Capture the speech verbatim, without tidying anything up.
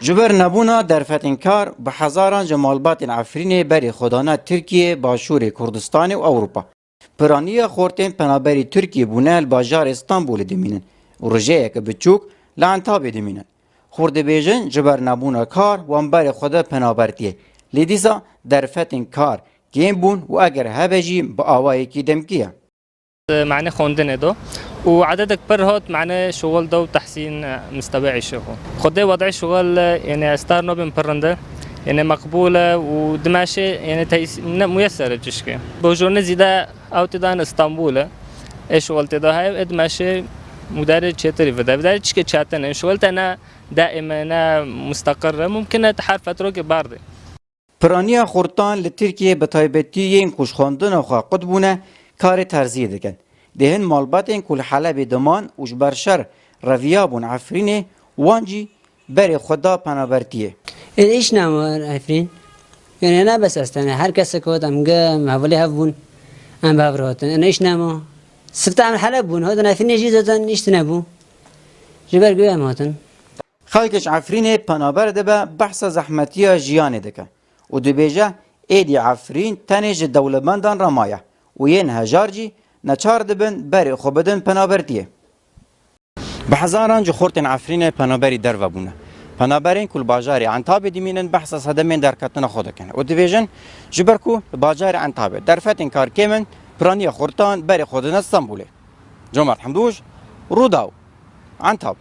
Ji ber nebûna derfetên kar, bi hezaran ji malbatên Efrînê berê xwe dane Tirkiye, Başûrê Kurdistanê û Ewropa. Piraniya xortên penaberî Tirkiyê bûne li bajarê Stenbolê dimînin û rijeyeke biçûk li Entabê dimînin. Xort dibêjin, ji ber nebûna kar wan berê xwe de penabertiyê. Lê dîsa derfetên kar kêm bûn û eger hebe jî bi awayekî demkî ye. Mane xwendinê do û ededek pir hat, mane şuxul do û tehsîn, e, mistewê îşê xwe. Xwedê wedê şuxul, e, yani estar nobin pirinde, yani meqbul e û dimeşe, yani teys-, ne muyeser e cişke. Bo jorne zîde ew tê dan Îstanbul e. E şuxul tê da heye, e dimeşe mudere çêtirî vide. Vide çike çetin e. Şuxul te ne daîm e, ne mustaqir e. Mumkin e te her fetrokê berde. Piraniya xortan li Tirkiyê bi taybetî yên ku ji xwendina xwe qut bûne, karê terziyê dikin. Dê hin malbatên ku li Helebê diman û ji ber şer reviyabûn Efrînê, wan jî berê xwe da penabertiyê. Ê îş nema Efrîn. Yanî ne bes ez tenê. Her kesek hot em ge, em hevalê hev bûn. Em bi hev re hatin. Ê îş nema. Sifte em Heleb bûn. Hatin Efrînê jî zaten îş tine bû. Ji ber ku em hatin. Xelk ji Efrînê penaber dibe, behsa zehmetiya jiyanê dike û dibêje, êdî Efrîn tenê ji dewlemendan re maye û yên hejar jî neçar dibin berê xwe bidin penabertiyê. Bi hezaran ji xortên Efrînê penaberî derve bûne. Penaberên ku li bajarê Entabê dimînin behsa sedemên derketina xwe dikin û dibêjin, ji ber ku li bajarê Entabê derfetên kar kêm in, piraniya xortan berê xwe didin Stenbolê. Comert Hemdûj, Rûdaw, Entab.